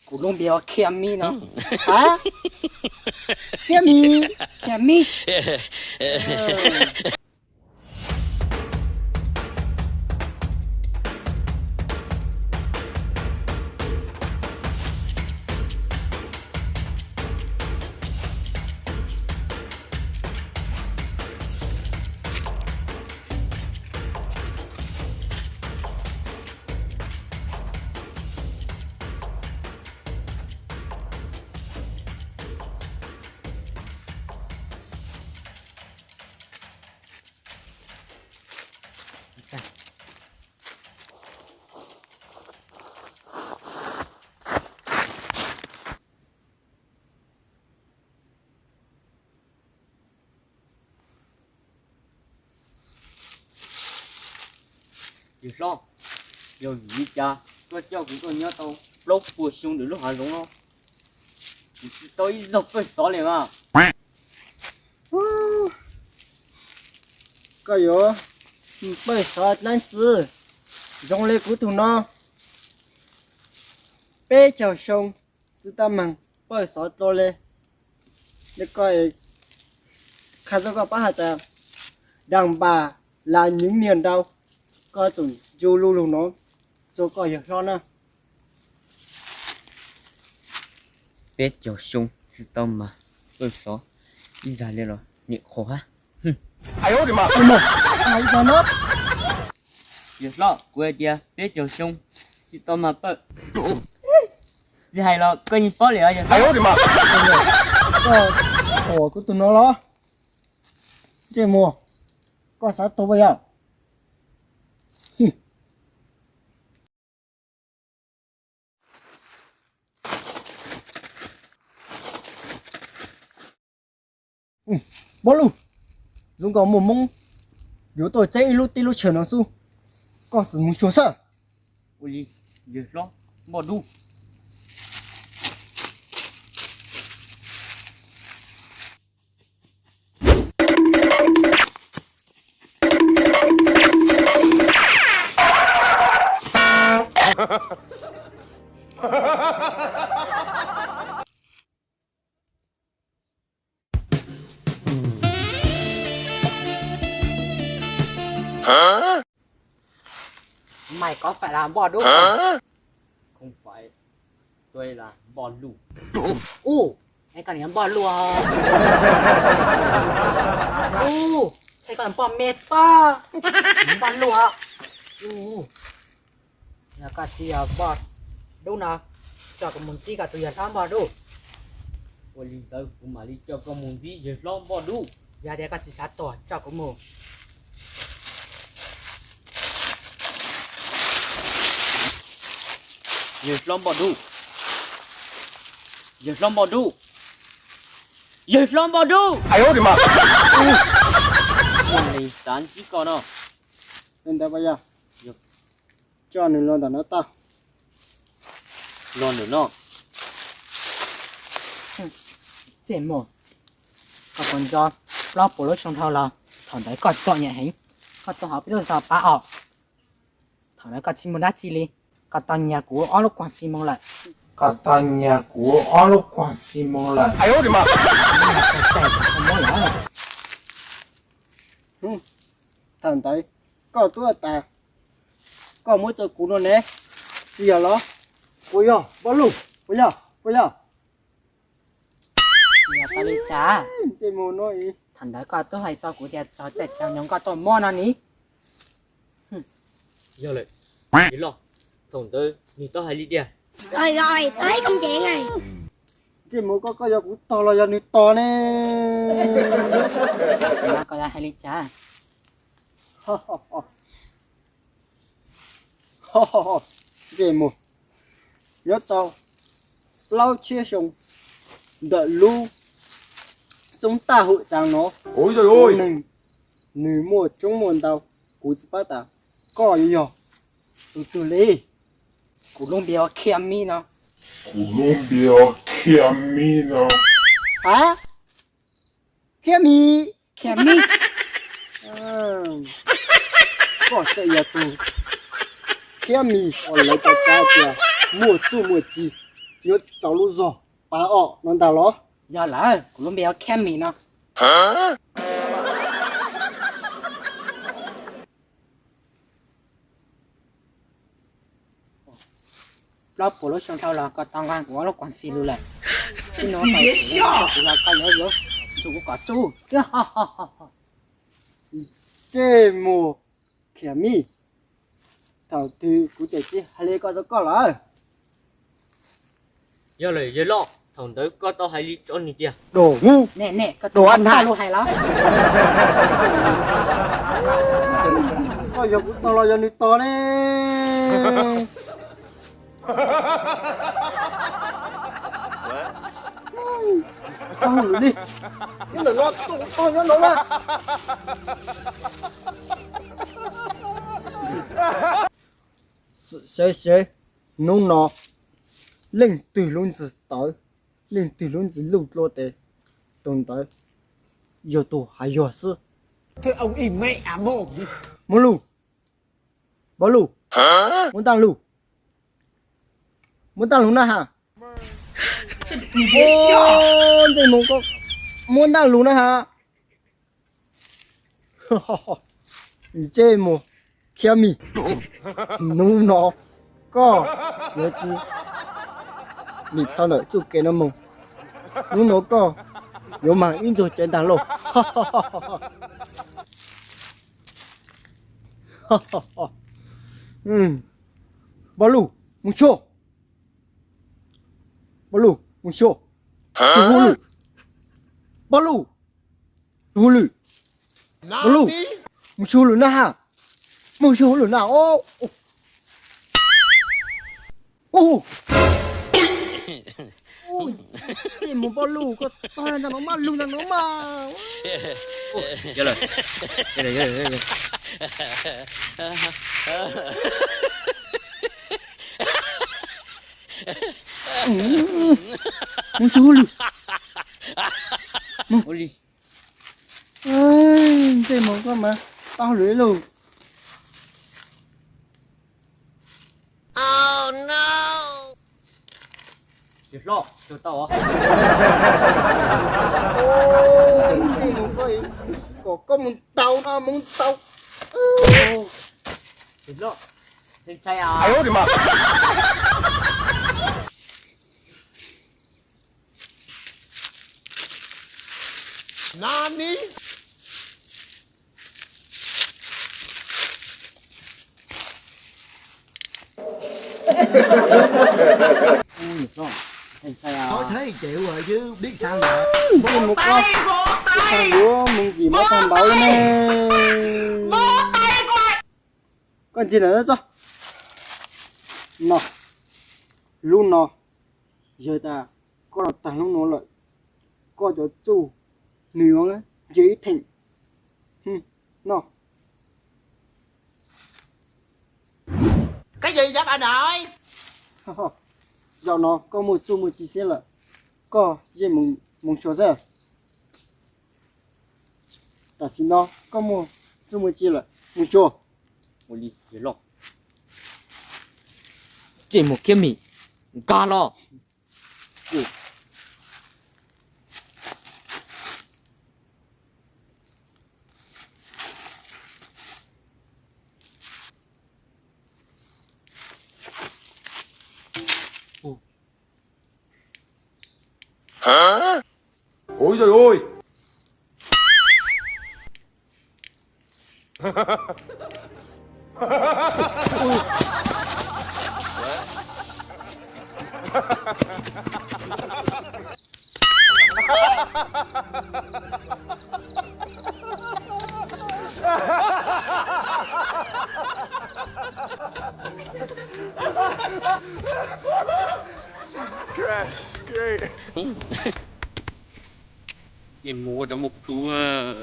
Kuv lub npe hu Khiab Mib no. Hab? Khiab Mib? Khiab Mib. Yawg hlob, yog vim li cas koj coj kuv tuaj nyob tau plaub puas xyoo ntawm lub hav zoov no, kuv tsis tau ib zaug pawj xov li mas. Koj yuav pawj xov dlaab tsi zoo li kuv tug no, peb caug xyoo tsi tau mag pawj xov dlua li. Koj qha rua koj paub has tas, đàn bà là những niềm đau, koj tseem ncu lu lug no rua koj yawg hlob na. Peb caug xyoo tsi tau mag pawj xov ib zag li los nim qhuav hab. Yawg hlob, kuv hais tias peb caug xyoo tsi tau mag pawj, tsi hais los koj yeej paub li os yawg hlob. Koj thuam kuv tug no los? Ntsej muag, koj xav tuag puas yog? Npoj Luj, zoo nkaus muaj Moob yuav tuaj tseb ib lub teb lub chaw no xwb, koj xub mus xyuas xwb. Ua li, yawg hlob Npoj Dub. Mày có phải là Npoj Dub không? Không phải, tôi là Npoj Luj. Ub, es koj niag Npoj Luj. Ub, es koj Npoj Me pob, Npoj Luj. Ub, yog koj tsis yog Npoj Dub no, coj kuv mus ntsib koj tus yawg hlob Npoj Dub. Ua li ntawd kuv mam li coj koj mus ntsib yawg hlob Npoj Dub. Yog tias koj tsis xav tuag coj kuv mus. Yawg hlob Npoj Dub, yawg hlob Npoj Dub, yawg hlob Npoj Dub. Ua li xav ntsib koj no. Li ntawd puas yog? Coj nws los ntawm no tau. Los ntawm no. Txij mus, koj puas nco plaub puas lub xyoo dhau los, thaum ntawd koj txom nyem heev, koj tuaj hauv peb lub zos Pab Os. Thaum ntawd koj tsis muaj dab tsi li, koj tau nyiag kuv ob lub kuag fij moos lawm. Koj tau nyiag kuv ob lub kuag fij moos lawm. Thaum ntawd koj tuaj tas, koj muab rau kuv no ne, tsis yog los? Puas yog Npoj Luj? Puas yog? Puas yog? Yog tas li cas? Thaum ntawd koj twb hais rau kuv tias txog caij txog nyoog koj tuaj muab no ni. Yog lawm, thaum ntawd nws tau hais li tias, Ntsej muag, koj, koj yog kuv tog los yog nws tog ne? Koj hais li cas? Ntsej muag, nyob rau plaub txhiab xyoo ntawm lub tsoob taj hum tsav no, neeg nws muaj tsoob muaj ntau, kuv tsis paub tas koj yuav yog tus twg li. Kuv lub npe hu Khiab Mib no. Kuv lub npe hu Khiab Mib no. Hab? Khiab Mib? Khiab Mib? Koj tseem yog tus Khiab Mib uas lawv cov tsav tias muaj txuj muaj ci. Yuav txaus lub zog pab os no ntag los? Yog lawm, kuv lub npe ua Khami no. Plaub puas lub xyoo dhau los koj tau nqa kuv ua lub kuas xis lus lawm. Txij no kuv los koj yuav yuav tsum kuv kom txuj. Ntsej muag Khami, thaum twg kuv tseem tsis hais li koj rau koj lawm. Yog lawm yawg loj, thaum ntawd koj tau hais li rau nws tiag. Dua, dua na lus hais los? Koj yog kuv tos los yog nws tos ne? Tau lwm li. Ib ntawm no tus tog nyob no na. Seb seb, hnub no leej twg lub ntxwg tawv, leej twg lub ntxwg luj dlua tes, tus ntawd yog tus hais yog xwb. Muab lug, Npog Luj, muab ntaj lug, muab ntaj lug na has. Ntsej muag koj, muab ntaj lug na has. Ntsej muag Khami, hnub no koj yuav txwv lim dhau ntawm txuj kev no mus. Hnub no koj yuav mag ib ntxuag caiv ntag lauj. Npog Luj, mus xyuas. Npog Luj, mus xyuas. Xyuas hauj lwm. Npog Luj, xyuas hauj lwm. Npog Luj, mus xyuas hauj lwm na has. Mus xyuas hauj lwm na os. Ntsej muag Npog Luj, koj tog ntag no mas, lug ntag no mas. Mus xyuas hauj lwm. Mus ua li. Ntsej muag koj mas tau hauj lwm ib lug. Yawg hlob, tau os. Ntsej muag koj, kom koj mus ntaus no mus ntaus. Yawg hlob, ntshai ntshai os. Ntshai ntshai os. Mus koj, mus tag npaum li ne. Koj ntsia ntawm no tso. No, lub no, yog tas koj los tag lub no lawm, koj cov txuj nws yuav nce ib theem. No. Zaum no koj muaj txuj muaj ci xwb lawm, koj yeej mus xyuas xwb. Tam sim no koj muaj txuj muaj ci lawm, mus xyuas. Ua li yawg loj, ntsej muag Khami, nkag los. Ôi giời ơi. Yes, great. Yes, mus ua cov mus plhuav.